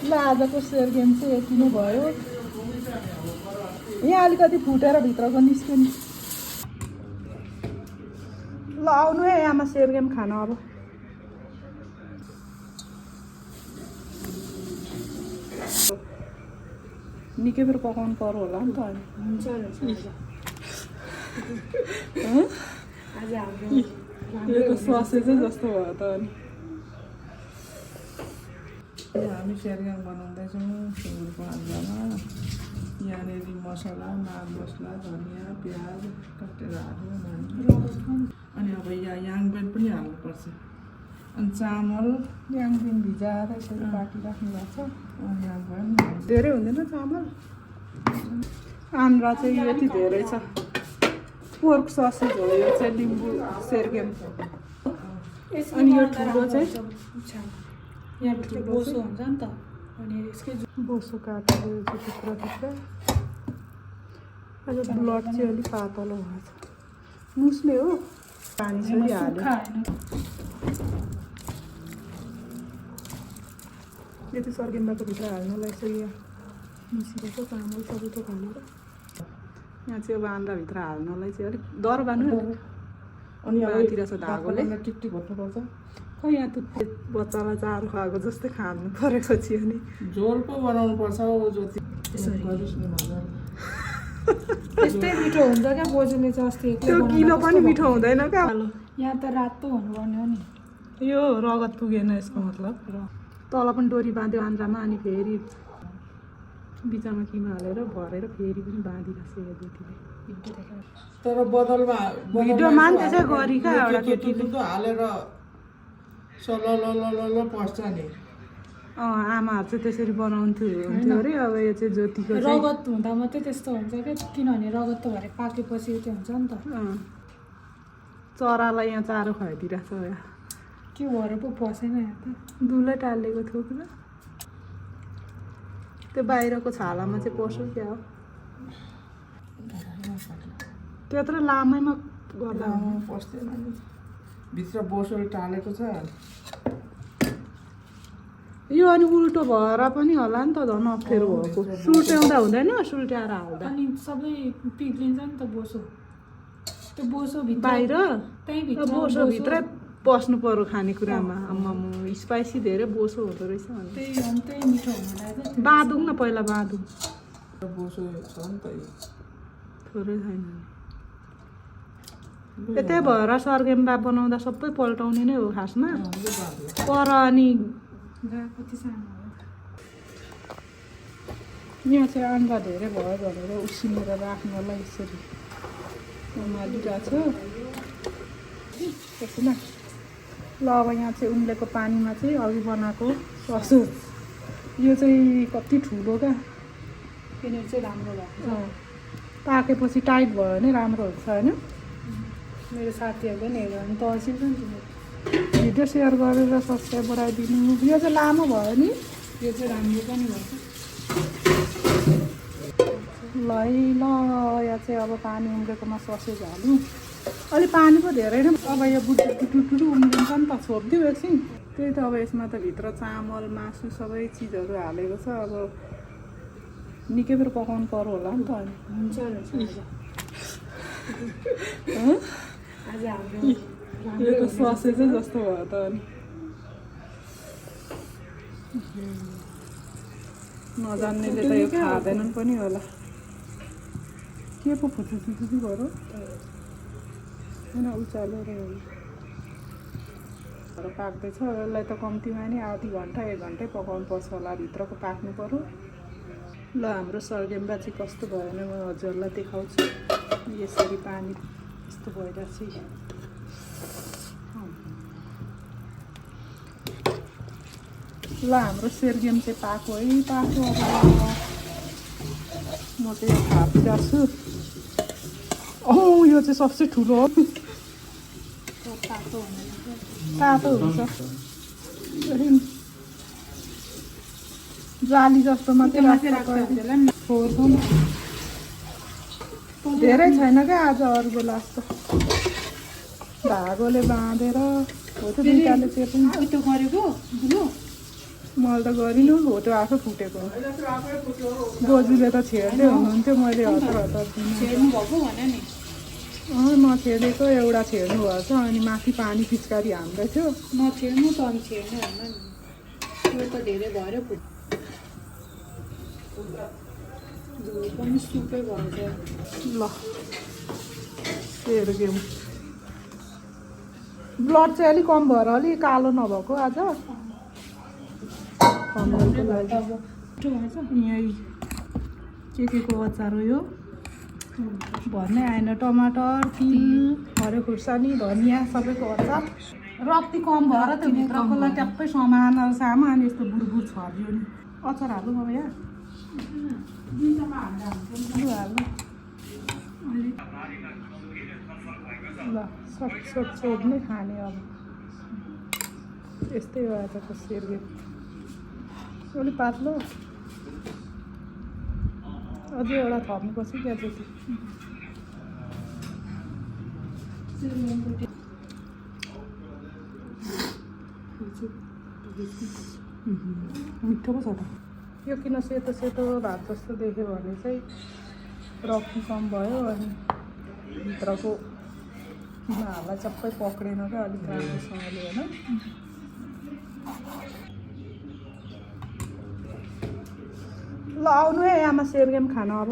ल आजको share game चाहिँ यति नै भयो। यहाँ अलिकति फुटेर भित्रको निस्क्यो नि। ल आउनु है आमा सेयर गेम खान अब। निकै बेर पकाउनु पर्यो होला नि त अहिले। हुन्छ आज हाम्रो यो त ससेजै जस्तो भयो त अनि। हामी सेयर गेम बनाउँदैछौँ सुँगुरको आन्द्रामा। यहाँनिर मसला, मार मसला, धनियाँ, प्याज काटेर हाल्यो अनि अब यहाँ याङबेन पनि हाल्नुपर्छ। अनि चामल याङबेन भिजाएर यसरी काटिराख्नु भएको छ। याङबेन धेरै हुँदैन चामल। आन्द्रा चाहिँ यति धेरै छ। पोर्क ससेज हो यो चाहिँ, लिम्बू सेयर गेम। अनि यो ठुलो चाहिँ यहाँ बोसो हुन्छ नि त, अनि यसकै बोसो काटेर टुक्रा टुक्रा। अब ब्लड चाहिँ अलिक पातलो भएछ, मुस्ने हो। पानी चाहिँ हाल्यो। यति सर्गेम्बाको भित्र हाल्नलाई चाहिँ यहाँ मिसिरहेको चामल सबै थोक हालेर यहाँ चाहिँ अब आन्द्राभित्र हाल्नलाई चाहिँ अलिक डर बानु अनि यहाँतिर छ धागोले टिकटिक भन्नुपर्छ। खै यहाँ त बच्चालाई चारो खुवाएको जस्तै खानु परेको छि। अनि झोल पो बनाउनु पर्छ हौ ज्योति। यस्तै मिठो हुन्छ क्या बोजूले चाहिँ अस्ति त्यो किलो पनि मिठो हुँदैन क्या। यहाँ त रातो हुनुपर्ने हो नि। यो रगत पुगेन यसको मतलब। तल पनि डोरी बाँध्यो आन्द्रामा, अनि फेरि बिचमा किमा हालेर भरेर फेरि पनि बाँधिरहेको छ यो ज्योतिले। तर बदलमा भिडियोमा नि त्यसै गरी क्या एउटा केटीले हालेर सलल पस्छ नि। आमाहरू चाहिँ त्यसरी बनाउँथ्यो अरे। अब यो चाहिँ ज्योतिको रगत हुँदा मात्रै त्यस्तो हुन्छ क्या, किनभने रगत त भरे पाकेपछि त्यो हुन्छ नि त। चरालाई यहाँ चारो खुवाइदिरहेको छ यहाँ। के भएर पो पसेन यहाँ त। दुलै टालेको थियो कि त्यो बाहिरको छालामा चाहिँ पस्यो क्या हो। त्यत्रो लामैमा गर्दा पस्दैन नि, भित्र बोसोले टालेको छ। यो अनि उल्टो भएर पनि होला नि त, झन् अप्ठ्यारो भएको। सुल्ट्याउँदा हुँदैन, सुल्ट्याएर हाल्दा अनि सबै पिग्लिन्छ नि त बोसो। त्यो बोसो भित्र बाहिर त्यही भित्र बोसोभित्रै पस्नु पर्यो खानेकुरामा। आम्मामा स्पाइसी धेरै बोसो हुँदो रहेछ। त्यही मिठो हुन लाग्यो। बाँधौँ न पहिला, बाँधौँ। बोसो छ नि त यो थोरै छैन। त्यही भएर सर्गेम्बा बनाउँदा सबै पल्टाउने नै हो खासमा। पर अनि कति सानो हो। यहाँ चाहिँ आन्द्रा धेरै भयो भनेर उसिनेर राख्नलाई यसरी उमालिरहेको छ। त्यसमा ल अब यहाँ चाहिँ उम्लेको पानीमा चाहिँ अघि बनाएको ससो, यो चाहिँ कति ठुलो क्या। किनभने चाहिँ राम्रो भएको पाकेपछि टाइट भयो भने राम्रो हुन्छ होइन। मेरो साथीहरूले नि हेर्यो भने तर्सिन्छ नि तिमीहरू। भिडियो सेयर गरेर सब्सक्राइब बढाइदिनु। यो चाहिँ लामो भयो नि, यो चाहिँ राम्रो पनि भएको। ल यहाँ चाहिँ अब पानी उम्रेकोमा ससेज हाल्नु। अलि पानी पो धेरै नै। अब यो बुटुटु उम्रिन्छ नि त, छोपिदिउँ एकछिन। त्यही त अब यसमा त भित्र चामल मासु सबै चिजहरू हालेको छ। अब निकै बेर पकाउनु पर्यो होला नि त। हुन्छ आज हाम्रो यो त ससेजै जस्तो भयो त अनि। नजान्नेले त यो खाँदैनन् पनि होला। के पो फुचुचुचु गरौँ होइन, उचालेर पाक्दैछ। यसलाई त कम्तीमा नि आधी घन्टा 1 घन्टै पकाउनु पर्छ होला, भित्रको पाक्नु पर्यो। ल हाम्रो सर्गेम्बा चाहिँ कस्तो भयो भने म हजुरलाई देखाउँछु। यसरी पानी यस्तो भइरहेछ। ल हाम्रो सेरगेम चाहिँ पाको है, पाको। अब म चाहिँ यहाँ थापिरहेको छु। यो चाहिँ सबसे ठुलो हो। तातो हुन्छ, जाली जस्तो मात्रै फोर्छौँ। धेरै छैन क्या आज, अरू बेला जस्तो धागोले बाँधेर हो। त्यो दुईटाले त्यो पनि त्यो गरेको ठुलो मैले त गरिनँ हो त्यो आफै फुटेको बोजूले त छेड्दै हुनुहुन्थ्यो मैले हतार हतार छेड्नु भएको भने नि नछेडेको एउटा छेड्नु भएछ अनि माथि पानी पिचकारी हान्दै थियो नछेड्नु त अनि छेड्नु होइन नि त्यो त धेरै भएर फुट धुलो पनि सुकै भन्छ ल सेर्ग्यौँ ब्लड चाहिँ अलिक कम भएर अलिक कालो नभएको आज कमाउनुको लागि अब मिठो भएछ यहीँ के को अचार हो यो भन्नै आएन टमाटर तिल हरियो खुर्सानी धनियाँ सबैको अचार रक्ती कम भएर त्यो भित्रकोलाई ट्याप्पै सामान यस्तो बुरबुर छरियो नि अचार हाल्नु अब यहाँ लु हाल्नु ल सट सोध्नै खाने अब यस्तै हो आजको सेर्गे अलिक पातलो अझै एउटा थप्नुपर्छ क्या जति मिठो पो छ त यो किन सेतो सेतो भात जस्तो देख्यो भने चाहिँ रक्ती कम भयो अनि भित्रको किनाहरूलाई सबै पक्रेन क्या अलिक राम्रोसँगले होइन ल आउनु है आमा सेर्गेम खान अब